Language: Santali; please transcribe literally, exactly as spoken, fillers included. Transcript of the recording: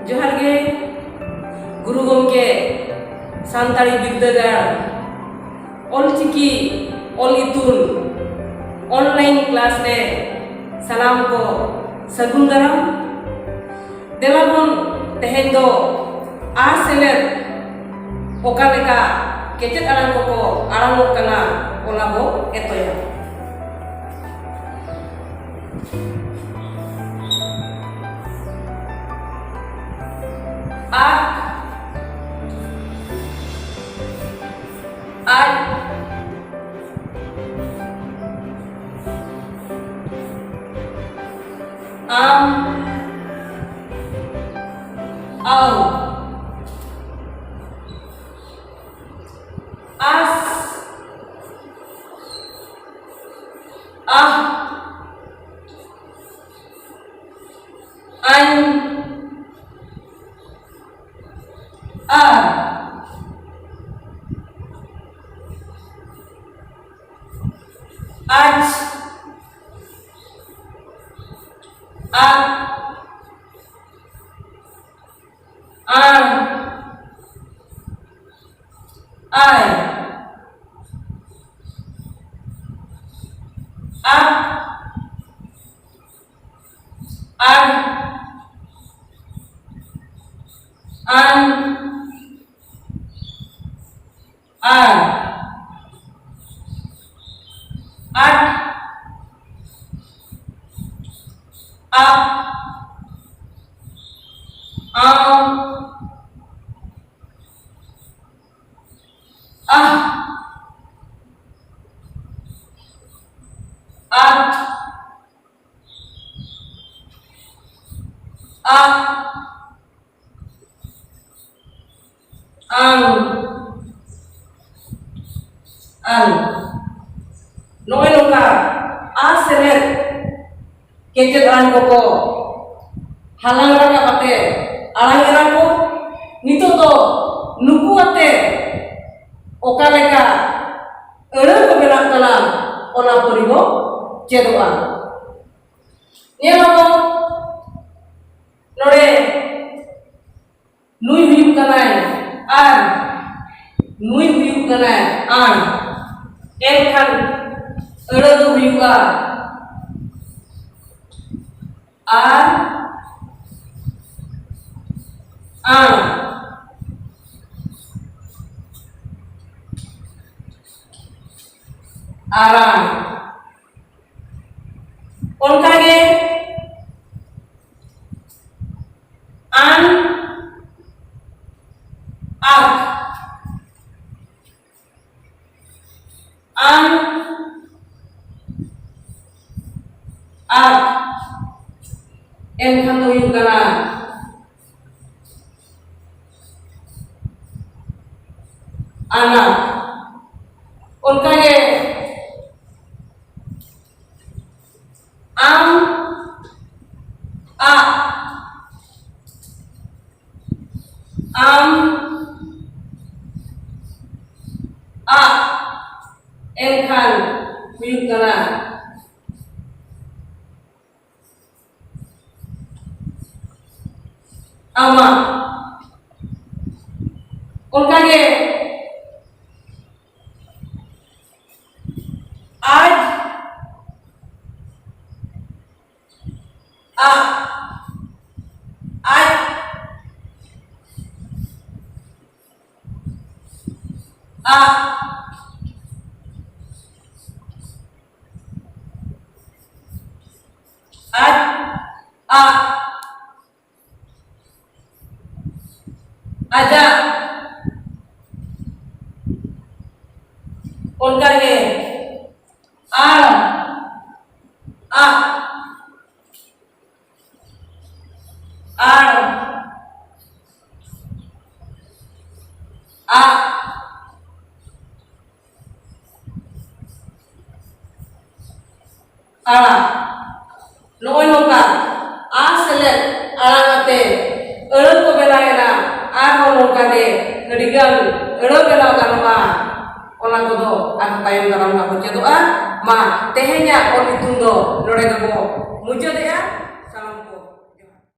ᱡᱚᱦᱟᱨ ᱜᱮ ᱜᱩᱨᱩ ᱜᱚᱢᱠᱮ, ᱥᱟᱱᱛᱟᱲᱤ ᱵᱤᱨᱫᱟᱹᱜᱟᱲ ᱚᱞᱪᱤᱠᱤ ᱚᱞ ᱤᱛᱩᱱ online class ᱨᱮ ᱥᱟᱱᱟᱢ ᱠᱚ ᱥᱟᱹᱜᱩᱱ ᱫᱟᱨᱟᱢ᱾ ᱫᱮᱞᱟ ᱵᱚᱱ ᱛᱮᱦᱮᱧ ᱫᱚ ᱟᱨ ᱥᱮᱞᱮᱫ ᱚᱠᱟ ᱞᱮᱠᱟ ᱠᱮᱪᱮᱫ ᱟᱲᱟᱝ ᱠᱚᱠᱚ ᱟᱲᱟᱝᱚᱜ ᱠᱟᱱᱟ, ᱚᱱᱟ ᱵᱚ ᱮᱛᱚᱭᱟ᱾ ᱟᱜ, ᱟᱡ, ᱟᱢ, ᱟᱣ, ᱟᱥ, ᱟᱦ, ᱟᱧ, ᱟᱨ, ᱟᱪ, ᱟᱜ, ᱟᱬ, ᱟᱭ, ᱟᱜ, ᱟᱲ, ᱟᱱ, ᱟᱲ, ᱟᱴ, ᱟᱜ, ᱟᱣ, ᱟᱦ, ᱟᱛ, ᱟᱜ, ᱟᱝ, ᱟᱝ᱾ ᱱᱚᱜᱼᱚᱭ ᱱᱚᱝᱠᱟ ᱟ ᱥᱮᱞᱮᱫ ᱠᱮᱪᱮᱫ ᱟᱲᱟᱝ ᱠᱚᱠᱚ ᱦᱟᱞᱟᱝ ᱨᱟᱠᱟᱵ ᱟᱛᱮ ᱟᱲᱟᱝ ᱮᱫᱟ ᱠᱚ᱾ ᱱᱤᱛᱚᱜ ᱫᱚ ᱱᱩᱠᱩ ᱟᱛᱮ ᱚᱠᱟ ᱞᱮᱠᱟ ᱟᱹᱲᱟᱹ ᱠᱚ ᱵᱮᱱᱟᱜ ᱠᱟᱱᱟ, ᱚᱱᱟ ᱯᱟᱹᱨᱤ ᱵᱚ ᱪᱮᱫᱚᱜᱼᱟ᱾ ᱧᱮᱞ ᱟᱵᱚ ᱱᱚᱰᱮ ᱟᱨ ᱱᱩᱭ ᱦᱩᱭᱩᱜ ᱠᱟᱱᱟᱭ ᱟᱬ᱾ ᱮᱱᱠᱷᱟᱱ ᱟᱹᱲᱟᱹ ᱫᱚ ᱦᱩᱭᱩᱜᱼᱟ ᱟᱨ ᱟᱬ᱾ ᱟᱨᱟᱬ᱾ ᱚᱱᱠᱟᱜᱮ ᱟᱱ, ᱟᱠ, ᱟᱱ, ᱟᱠ, ᱮᱱᱠᱷᱟᱱ ᱫᱚ ᱦᱩᱭᱩᱜ ᱠᱟᱱᱟ ᱟᱱᱟ᱾ ᱚᱱᱠᱟᱜᱮ ᱟᱢ, ᱟᱜ, ᱟᱢ, ᱟᱜ, ᱮᱱᱠᱷᱟᱱ ᱦᱩᱭᱩᱜ ᱠᱟᱱᱟ ᱟᱢᱟᱜ᱾ ᱚᱱᱠᱟᱜᱮ ᱟᱡ, ᱟᱜ, ᱟᱡ, ᱟᱜ, ᱟᱡ, ᱟᱜ, ᱟᱡᱟᱜ᱾ ᱚᱱᱠᱟᱜᱮ ᱟᱲ, ᱟᱜ, ᱟᱲ, ᱟᱜ, ᱟᱲᱟᱜ᱾ ᱱᱚᱜᱼᱚᱭ ᱱᱚᱝᱠᱟ ᱟ ᱥᱮᱞᱮᱫ ᱟᱲᱟᱝ ᱟᱛᱮ ᱟᱹᱲᱟᱹ ᱠᱚ ᱵᱮᱱᱟᱣ ᱮᱱᱟ᱾ ᱟᱨᱦᱚᱸ ᱱᱚᱝᱠᱟ ᱜᱮ ᱟᱹᱰᱤᱜᱟᱱ ᱟᱹᱲᱟᱹ ᱵᱮᱱᱟᱣ ᱜᱟᱱᱚᱜᱼᱟ᱾ ᱚᱱᱟ ᱠᱚᱫᱚ ᱟᱨᱦᱚᱸ ᱛᱟᱭᱚᱢ ᱫᱟᱨᱟᱢ ᱵᱚᱱ ᱪᱮᱫᱚᱜᱼᱟ᱾ ᱢᱟ, ᱛᱮᱦᱮᱧᱟᱜ ᱚᱞ ᱤᱛᱩᱱ ᱫᱚ ᱱᱚᱰᱮ ᱜᱮᱵᱚ ᱢᱩᱪᱟᱹᱫᱮᱜᱼᱟ᱾